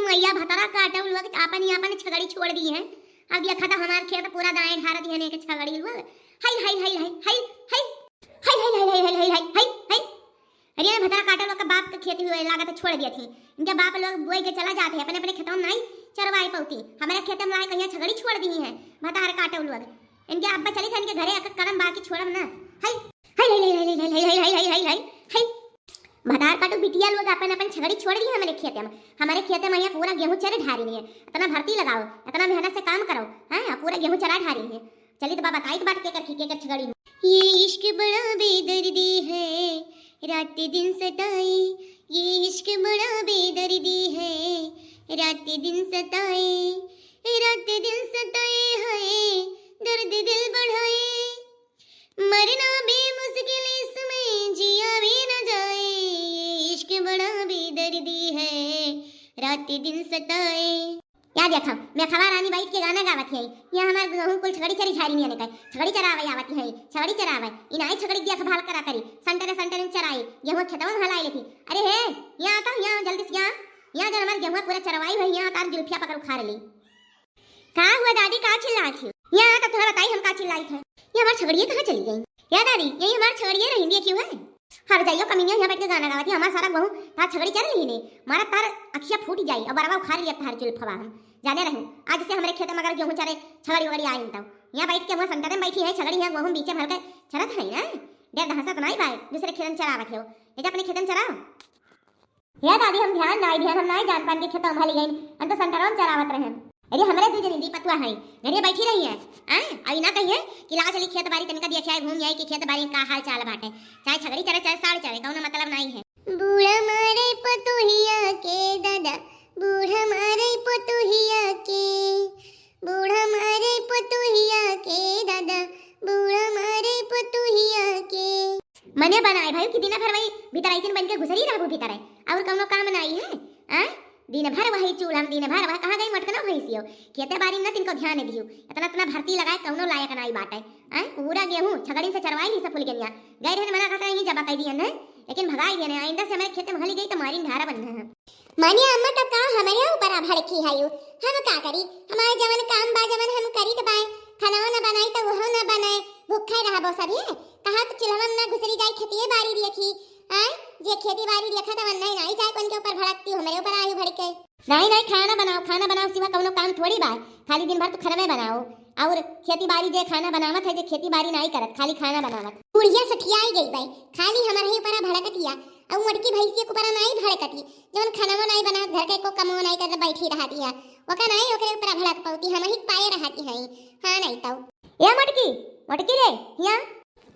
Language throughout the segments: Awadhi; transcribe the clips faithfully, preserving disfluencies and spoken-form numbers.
मैया भतरा काटउ लोग, आपन ही आपन छगड़ी छोड़ दी है। अब देखा त हमार खेत पूरा दाएं ढारत है ने के छगड़ी लोग। हाय, हाय, हाय, हाय, हाय, हाय। हाय, हाय, हाय, हाय, हाय, हाय, हाय, हाय, हाय। अरे, भतार काटउ लोग का बाप के खेत हुए लागत है, छोड़ दिया थी। इनके बाप लोग बोए के चला जाते हैं, अपने, अपने खेतों में नाई चरवाए पौती। हमारे खेत में लाए कहिया छगड़ी छोड़ दी है, भतार काटउ लोग। इनके अब्बा चली था, इनके घरे एक कदम बाकी छोड़म ना। हाय, हाय, हाय। भतार काटउ बिटिया लोग अपन, अपन छगड़ी छोड़ दी है हमारे खेत में। हमारे खेत में यहाँ पूरा गेहूँ चरे ढारी नहीं है। इतना भर्ती लगाओ, इतना मेहनत से काम करो, हैं? पूरा गेहूँ चरा ढारी है। चली त बा बताई त बाट केकर खी-, केकर छगड़ी। ये इश्क बड़ा बेदर्दी है, रात दिन सताए। ये इश्क बड़ा बेदर्दी है, रात दिन सताए। रात दिन सताए है, दर्द दिल बढ़ाए। मरना भी मुश्किल इसमें, जिया भी न जाए। ये इश्क बड़ा बेदर्दी है, रात दिन सताए। या देखा, मेखवा रानी बैठ के गाना गावत है। यहाँ हमार गेहूँ कुल छगड़ी चरी झारी नियन के। छगड़ी चरावे आवत है, छगड़ी चरावे। इनाई छगड़ी देखभाल करा करी। संटरे संटरे चराई। गेहूँ खेतवा में हलाई लेती। अरे हे, यहाँ आता, यहाँ जल्दी से यहाँ। यहाँ जन हमार गेहूँ पूरा चरवाई है, यहाँ तार जुल्फिया पकड़ उखाड़ ली। का हुआ दादी, का चिल्लात हो? यहाँ आता, थोड़ा बताई हम का चिल्लाइत है। ये हमार छगड़िया कहाँ चली गई? या दादी, यही हमार छगड़िया रही, देखियो है। हर जाइयो कमीनिया, यहाँ बैठ के गाना गावत है, हमार सारा गेहूँ तार छगड़ी चर ली ने। मारा तार अखिया फूट जाई, अब बरवा उखाड़ लिया तार जुल्फवा हम। जाने रहूँ, आज से हमरे खेत में अगर गेहूँ चरे छगड़ी वगड़ी आई तो। यहाँ बैठ के वहाँ संटरे में बैठी है छगड़ी, यहाँ गेहूँ बीचे भर के चरत है ना। डेढ़ दहासा तो नहीं बाय, दूसरे खेतन चरावत हो। ये जा अपने खेतन चराओ। हे दादी, हम ध्यान नाई, ध्यान हम नाई जान पान के खेतों में भली गईन, हम तो संटरवा में चरावत रहन। अरे, हमरे दू जनी दी पतुआ हैं, घरे बैठी रही हैं, आए? अभी ना कहिए कि लाओ चली खेत बारी तनिका देखि आई, घूम आई कि खेत बारी का हाल चाल बाटे। चाहे छगड़ी चरे, चाहे साड़ चरे, कौनो मतलब नाई है। बूढ़ा मारे पतोहिया के दादा, बूढ़ा मारे पतोहिया के, बूढ़ा मारे पतोहिया के दादा, बूढ़ा मारे पतोहिया के। मने बनाए भाई कि दिन भर वही भीतर आई दिन बन के घुसरी रहबू भीतर है, और कौनो काम नाई है? आ? दिन भर वही चूल्हा में, दिन भर वह कहाँ गई मटकनो भैंसियो? खेते बारी में ना तिनको ध्यान दियो, इतना इतना भर्ती लगाए कौनो लायक नाई बाटे। आ? पूरा गेहूँ छगड़िन से चरवाई ली सब फुलगेनिया। गए रहन मना करते नहीं जबा कह दिया न, लेकिन भगाई देने आइंदा से हमारे खेते में हली गई तो मारिन ढारा बन है। मानिया अम्मा, तब का हमरे ऊपर आ भड़की हयू? हम का करी? हमार जवन काम बा, जवन हम करी त बाय, खाना न बनाई त उहो न बनाए, भूखे रहबो सभे। कहा त चूल्हवा में न घुसरी जाई, खेतिए बारी देखी। आय, जे खेती बारी देखा त वन्ने नाई जाए, कौन के ऊपर भड़कती हो, हमरे ऊपर आयू भड़के। नाई, नाई, खाना बनाओ, खाना बनाओ, सिवा कौनो काम थोड़ी बा। खाली दिन भर तू खाना में बनाओ, और खेती बारी जे खाना बनावत है, जे खेती बारी नाई करत, खाली खाना बनावत। बुढ़िया सठियाई गई बाई, खाली हमारे ही ऊपर भड़कतिया, और मोटकी भैंसिया के ऊपर नाई भड़कती। जौन खानवो नाई बनावत, घर के एको कमवो नाई करत, बैठी रहती है। ओका नाई ओकरे ऊपर भड़क पौती, हम ही पाए रहती हैं। हाँ, नाई तौ। ए मोटकी, मोटकी रे, हिया।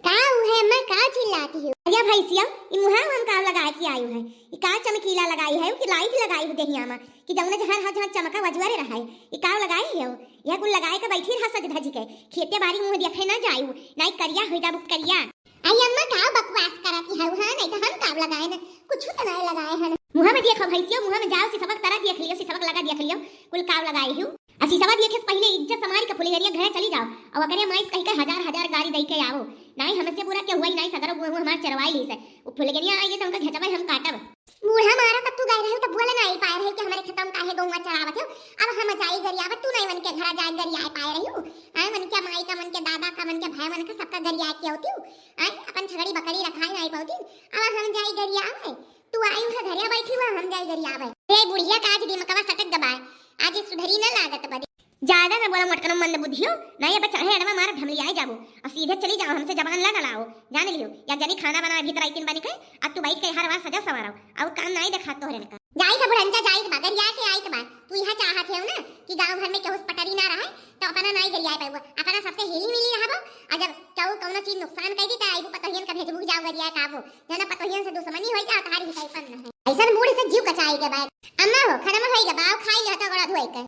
का उ है अम्मा, का चिल्लाती हो? अरे भैंसिया, ई मुहा हम का लगाए के आयु है? ई का चमकीला लगाई है कि लाइट लगाई हो देहिया मा? कि जौने जहाँ जहाँ चमका वजुआरे रहा है। ई का लगाए हो? यह कुल लगाए के बैठी रहा सज धज के। खेते बारी मुँह देखे ना जायु, नाई करिया हो जाबू करिया। आई अम्मा, का बकवास करत हऊ, हाँ? नहीं तो हम का लगाए न, कुछ तो नहीं लगाए हन। मुँह में देखो भैंसियो, मुँह में जाओ, सिसवक तरह देख लियो, सिसवक लगा देख लियो, कुल काव लगाए हऊ। आ सिसवा देखे से पहिले इज्जत समारी के फुलगेनिया घरे चली जाओ, और ओकरे माई से कह के हजार हजार गारी दई के आओ। नाई हमसे बुरा के हुआ ही नाई, सगरो गेहूँ हमार चरवाई ली से। उ फुलगेनिया आई है तो उनका घेचवा हम काटब। बूढ़ा मारा तब तू गए रहे हो, तब बोले नाई पाए रहे कि हमारे खेतों में काहे गौवा चरावत हो। अब हम जाई गरियावत, तू नहीं मन के घरा जाए गरियाए पाए रही हो। आए मन के माई का, मन के दादा का, मन के भाई मन का, सबका गरियाए के होती हूँ। आए अपन छगड़ी बकरी रखाए नाई पाउती। अब हम जाई गरियावे, तू आई है घरे बैठी हुआ, हम जाई गरियावे। ए बुढ़िया का आज दिमकवा सटक गबाए, आज ये सुधरी न लागत बदी। ज्यादा न बोला मोटकनो मंद बुद्धि हो, नहीं अब चढ़े अड़वा मार ढमलियाए जाबो। अब सीधे चली जाओ, हमसे जबान ला लड़ाओ, जान लियो। या जनी खाना बनावे भीतर आई तीन बनी के, अब तू बैठ के हर बार सजा सवारो, और काम नाई देखा तोहरे का। जाई था बुढ़ंचा, जाई था, गरिया के आई था, तू यह चाहत है ना कि गांव भर में केहू से पटरी ना रहे, तो अपना नाई गरिया पाए, अपना सबसे हिली मिली रहबो, और जब केहू कौनो चीज नुकसान कर दी, तो आईबू पतोहियन का भेजबू कि जाओ गरिया का आबो, जना पतोहियन से दुश्मनी होई, तो तहारी हिसाई पन है। ऐसन मूड से जीव कचाई के बाद, अम्मा हो, खाना में होई के बाव खाई लिया तो गोड़ा धोए के।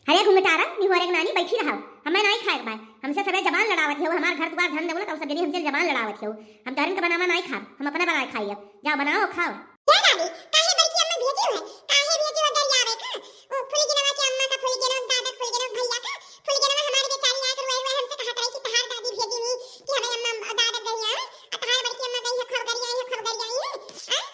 अरे घुमटारा, निहोरे के नानी बैठी रहो, हमें नाई खाए के बा। हमसे सबे जबान लड़ावत हो, हमार घर दुआर धन देवला, तब सब जनी हमसे जबान लड़ावत हो। हम तोहरन के बनावा नाई खाब, हम अपना बनाए खाई अब। जाओ बनाओ खाओ। क्या दादी, काहे बड़की अम्मा भेजी है? काहे भेजी है गरियावे का? ओ फुलगेनवा के अम्मा का, फुलगेनवा दादा, फुलगेनवा भैया का, फुलगेनवा हमारे बेचारी आके रोए हुए हमसे कहत रही कि तहार दादी भेजी नी कि हमें अम्मा दादा गरियावे, आ तहार बड़की अम्मा गई है खूब गरियाई है, खूब गरियाई है। आ?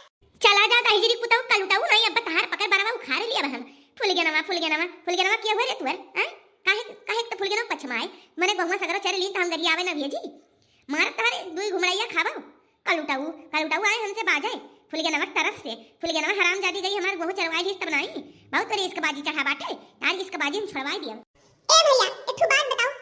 चला जा दहिजरी पुतऊ कलुटऊ, नहीं अब तहार पकड़ बरवा उखाड़ लिया हम। फुलगेनवा, फुलगेनवा, फुलगेनवा के हुए रे तुअर, हैं? काहे, काहे के तो फुलगेनवा पछमाए? मने गहुआ सगरो चर ली त हम गरियावे न भेजी। मारत तोहरे दुई घुमड़ैया खाबो। कलुटाऊ, कलुटाऊ आए हमसे बाजे। फुलगेनवा के तरफ से, फुलगेनवा हरामजादी गई हमार गहूँ चरवाए लीस तब नाई। बहुत तोरे इश्कबाजी चढ़ा बाटे, तार इश्कबाजी हम छोड़वाए दिया। ए भैया, एक ठो बात बताओ,